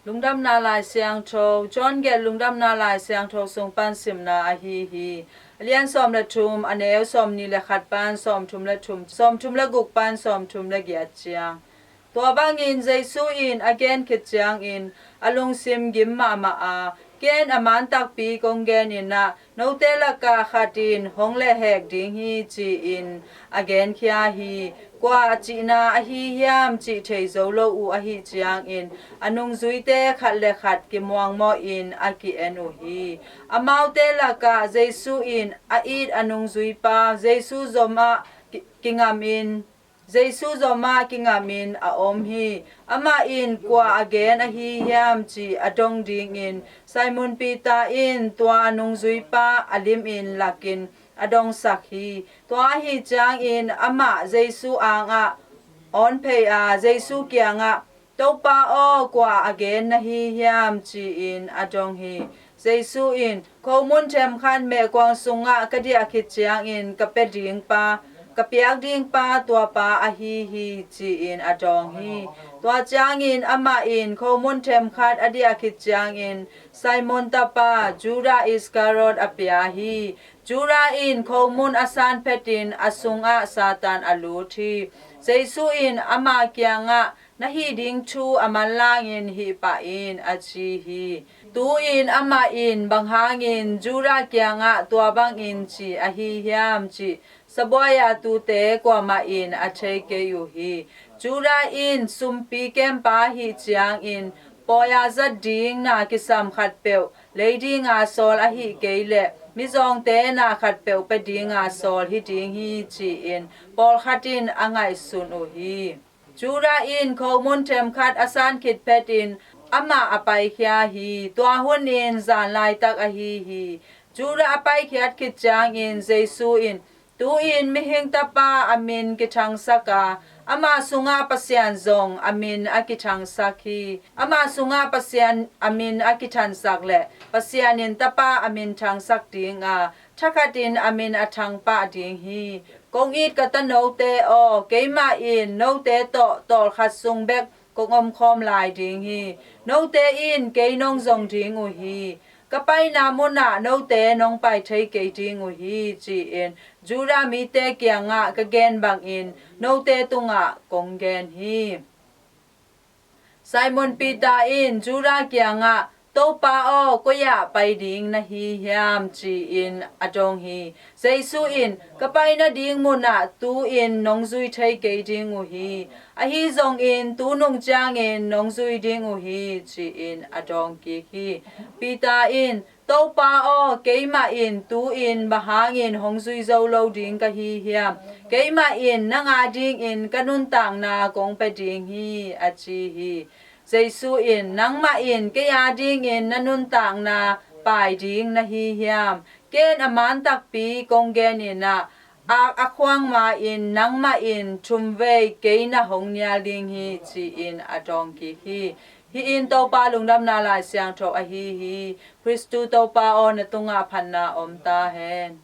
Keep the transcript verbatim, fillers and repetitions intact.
Lungdamna Lai Siangtho, John gelh Lungdamna Lai Siangtho sung pan simna ahi hi. A lian sawm le thum, a neu sawmnih le khat pan sawmthum le thum, sawmthum le guk pan sawmthum le giat ciang. Tua bangin Jesu in a gen khit ciangin a lungsim gim mahmah a, ken a man takpi kong gen in ah, note lakah khat in hong lehhek ding hi, ci-in a genkhia hi. Kua a cihna ahi hiam cih thei zo lo uh ahih ciangin a nungzuite khat le khat kimuangmawh in a ki-en uh hi. Amaute lakah Jesu in a it a nungzuipa Jesu zomah ki- kingam in Jesu zomah kingamin a om hi. Amah in kua a gen ahi hiam cih a dong dingin Simon Peter in tua nungzuipa a limin lakin a dongsak hi. Tua ahi ciangin amah Jesu angah awn phei a, Jesu kiangah, "Topa aw, kua a gen na hi hiam?" ci-in a dong hi. Jesu in, "Khomun themkhat mehkuang sungah ka diah khit ciangin ka pia ding pa, ka piak ding pa, tua pa ahi hi," ci-in a dawng hi. Tua ciangin amah in khomun themkhat a diah khit ciangin Simon tapa Judah Iskariot a pia hi. Judah in khomun a san phetin a sungah Satan a lut hi. Jesu in ama kiangah, "Na hih ding thu a manlangin hih pah in," a ci hi. Tu-in amah in, "Bang hangin Judah kiangah tua bangin ci ahi hiam?" cih sabuai-a tute kuamah in a thei kei uh hi. Judah in sumpi kempa ahih ciangin pawi-a zat ding na kisam khatpeuh lei dinga sawl ahih kei leh mizawngte na khatpeuh pia dinga sawl hi ding hi, ci-in pawlkhat in a ngaihsun uh hi. Judah in khomun themkhat a san khit phetin amah a paikhia hi. Tua hun in zan laitak ahi hi. Judah a paikhiat khit ciangin Jesu in, "Tu-in mihing tapa a min kithangsak a, ama sungah Pasian zong a min a kithangsak hi. Ama sungah Pasian a min a kithangsak leh Pasian in tapa a min thangsak ding a, thakhatin a min a thangpah ding hi. Kong it ka tanote aw, keimah in note tawh tawlkhat sung bek kong omkhawm lai ding hi. Note in kei nong zong ding uh hi. Ka paina munah note nong pai thei kei ding uh hi," ci-in Judah mite kiangah ka gen bangin note tungah kong gen hi. Simon Peter in Judah kiangah, "Topa aw, koi-ah pai ding na hi hiam?" ci-in a dong hi. Jesu in, "Ka pai nading munah tu-in nong zui thei kei ding uh hi. Ahi zongin tu nung ciangin nong zui ding uh hi," ci-in a dawng kik hi. Peter in, "Topa aw, keimah in tu-in bang hangin hong zui zo lo ding ka hi hiam? Keimah in nang adingin ka nuntakna kong pia ding hi," a ci hi. Jesu in, "Nangmah in kei adingin na nuntakna pai ding na hi hiam? Ken a man takpi kong gen in ah, ak a khuang ma-in nangmah in thumvei kei na hong nial ding hi," ci-in a dawng kik hi. Hih in Topa Lungdamna Lai Siangtho ahi hi. Khristu Topa aw, na tungah phatna om ta hen.